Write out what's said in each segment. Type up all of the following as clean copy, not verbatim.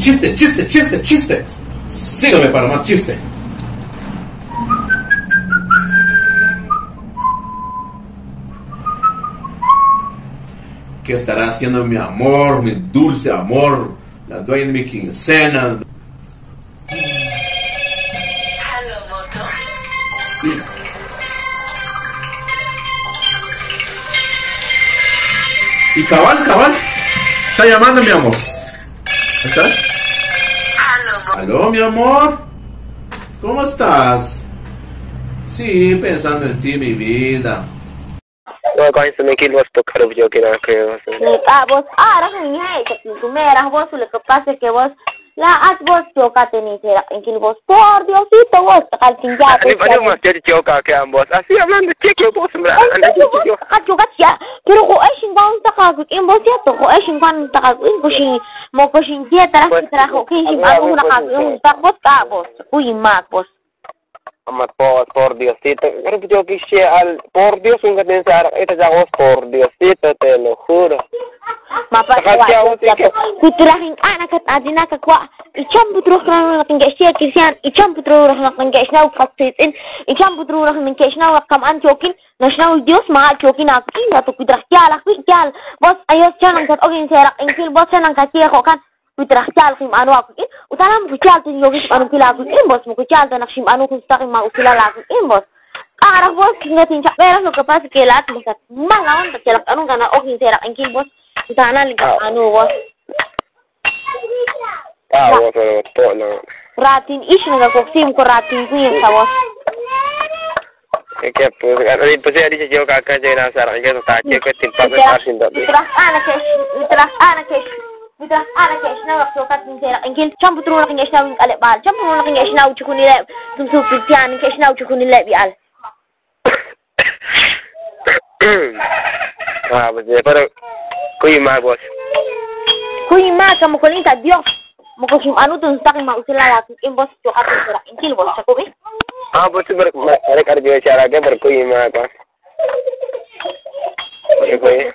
Chiste, chiste, chiste, chiste. Sígame para más chiste. ¿Qué estará haciendo mi amor, mi dulce amor, la dueña de mi quincena? Sí. Y cabal, cabal, está llamando mi amor. ¿Está? Aló, mi amor. ¿Cómo estás? Sí, pensando en ti, mi vida. Ah, vos, vos, lo que pasa es que vos, la has vos chocate ni será en que vos, por Diosito, vos, que ambos, así hablando cheque vos, pero vos vos por Diosito, pero yo quisiera al por Dios un pensar, esta ya vos por Diosito, te lo juro. Lo que pasa es que la mala onda que la vos Ah, vos no. Ratin ish na ko ratin kuya sa vos. Que pues pues ya dice yo acá llega a sar que está que que te pasa haciendo. Ana que Ah, pues pero kuy ma vos. Kuy ma como colita Dios. Moko sim anu tun tak ma usila la in vos to atu sera inkil vos chakubi. Ah, pues pero are kar jo chara ke per kuy ma ka. ¿Qué fue?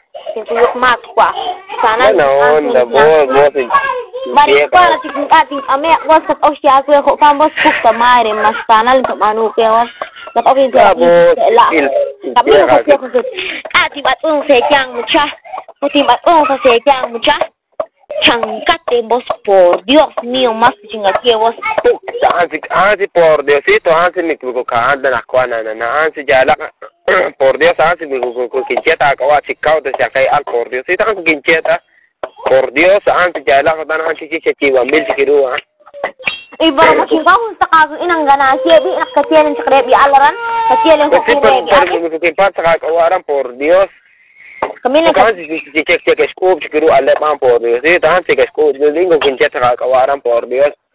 Ma kwa. Sana no, no, vos vos. Bari kwa si ati ame vos kat osya ku ko kam vos puta madre mas sana le manu ke vos. Kat okin la. Tapi ko ko ati bat un se kyang mucha. Ati bat un se kyang mucha. Chancate vos, por Dios mío, más que vos. Ansi, por Diosito, ansi mi kuka na kuana na ansi ya la por Dios ansi mi kukincheta akawa chikao de se al por Diosito ansi quincheta por Dios ansi ya la tan ansi chiche chiwa mil chikirua. Y para machingao sakago inang ganancia bi nakatielen chakrebi alaran katielen ko kire bi por Dios. Camila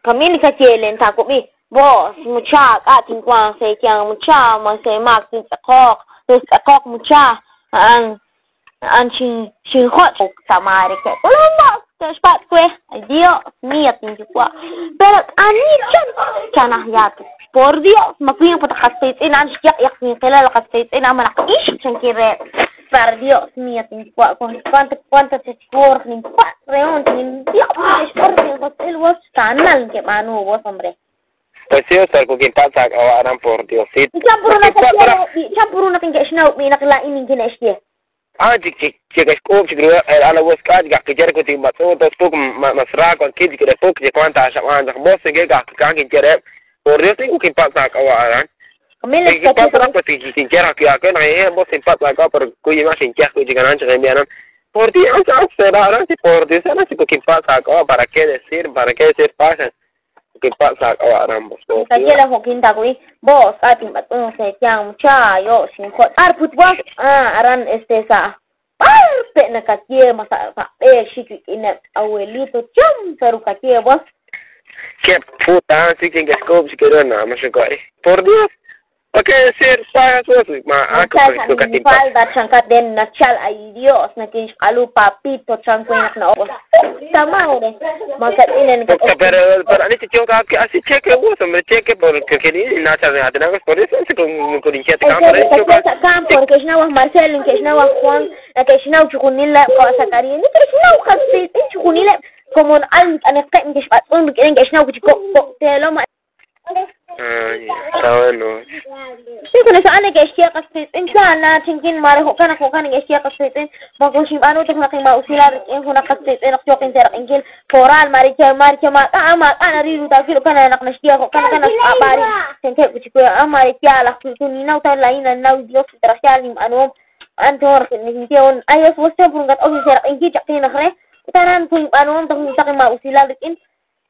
Camila katielen takubi vos mucha atin kwan se kyang mucha ma se mak tin akok tes akok mucha an an chin chin hot samare ke ulama te spat kwe ay Dios mío tin kwa pero ani chan chana yato por Dios makuyan patakas in an yak yak ni kelal kasait in amana ish chan kire. Por Dios mío, cuánto cuánto se por ni reón ni Dios por el vos canal que manu vos hombre. Pues sí, o sea, con quien pasa acabarán por Dios. Sí. Champur una tinge snow mi nakla inin kineshie. Ah, chic chic chic scoop chic ala vos kad ga kijer ko tin batso to puk masra con kid que puk que cuánta shaman vos se ga kan kijer por Dios tengo que pasa acabarán. Camila pues sin quiera que acá no hay vos sin pasa acá por cuyo más sin quiera que ganancia de enviaron por Dios será si por Dios será si que pasa acá para qué decir pasa que pasa acá ambos Kayela hokin tagui vos atin batun se kyang mucha yo sin hot ar put vos ah aran este sa parte na katie masa sa shiki ina abuelito chum saru katie vos qué puta así que scope si quiero nada más por Dios. ¿Para qué decir pagas vos? Ma, falda chanca den nachal ay Dios na alu papito chanco na vos. Puta madre. Makatinen ka. Pero pero ani chico que así cheque vos, hombre, cheque porque quería nacha de atenas por eso se con con inchete campo porque es Marcelo, que es Juan, que es chukunila o sacaría, ni que es Como al aneqen que xb'atz'un rik'in que xnaw chi ko'teelom. Ah, ya, está bueno. Sí, con esa ane que xtie qasqitz'in chuana chinkin mare jo'kan jo'kan que xtie qasqitz'in mako xinb'anu toj naq ma'usilal rik'in junaq qasqitz'in naq yoq inseraq'inkil poral mare che mare che maak'a maak'a nariru tawkil kana naq naxtie jo'kan kana xq'ab'ari chankeb' chikwe a mare yalaj tuninaw ta lain naw Dios traxyal ninb'anuhom antor nintion ayos vos tiempo ngat ok inseraq'inkil chaqin naq re utanan tuinb'anuhom toj nintaq ma'usilal rik'in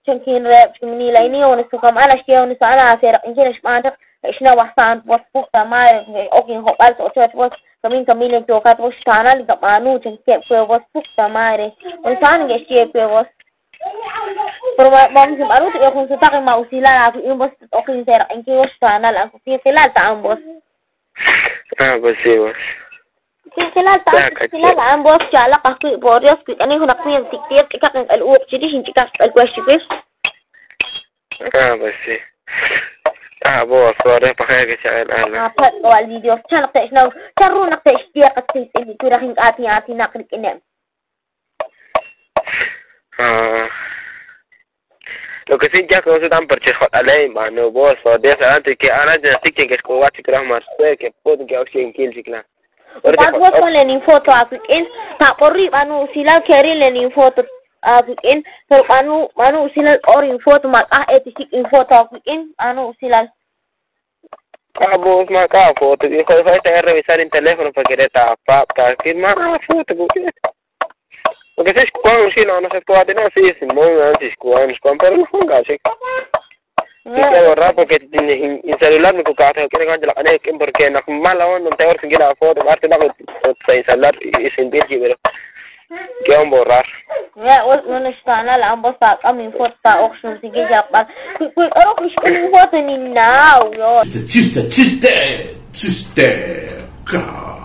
chankin reb chimnilayni onisukam ana xtie onisana seraq'inkil xb'antaq xnaw waxsan vos puta madre okin jo'b'al ochoch vos kamin kamil tokat vos xtanal kab'anu chankeb kwe vos puta madre onisana que xtie kwe vos pero vamos a b'anu ti'o jun sutaq ma'usilal awi'in vos okin seraq'inkil vos xtanal anku kinqilal ta'an vos. Ah, pues sí, vos. Kinqilal ta'an kinqilal a'an vos chalaq ajwi' por Dios kik'anin junaq wiin tiktiiq ch'ikaq ink'al uuq chirix inch'ikaq k'al wex chiwix. Ah, pues sí. Ah, vos, por paje que se Ah, pat wal di Dios chan naq te'xnaw chan ru naq te'xtie qasqitz'in kuraj ink'a' tinaatinaq rik'inem. Ah. Lo que sí ya que no se tan perche jotale, mano, vos, por Dios, antes que ahora ya sí que es como chicla más que pueden que oxi en kil chicla. Utat vos ponle nin foto awik'in ta'porri b'anu usilal kerin le nin foto awik'in pero b'anu b'anu usilal q'or in foto mak'aj etisik in foto awik'in b'anu usilal. Ah, vos maca foto, hijo de a revisar en teléfono para querer tapar, para que más foto, porque porque si es cuando sí no no se puede no sí sí muy antes cuando cuando pero no ponga sí. Sí que borrar porque en celular me cucata que no la ane porque no mala onda no te voy a seguir la foto parte no se celular y sin pero que van borrar. Ya vos no nixtana la ambos ta min foto ta oxun sige yaqb'al k'o kixk'ul foto ni naw yo. Chiste, chiste, chiste, chiste.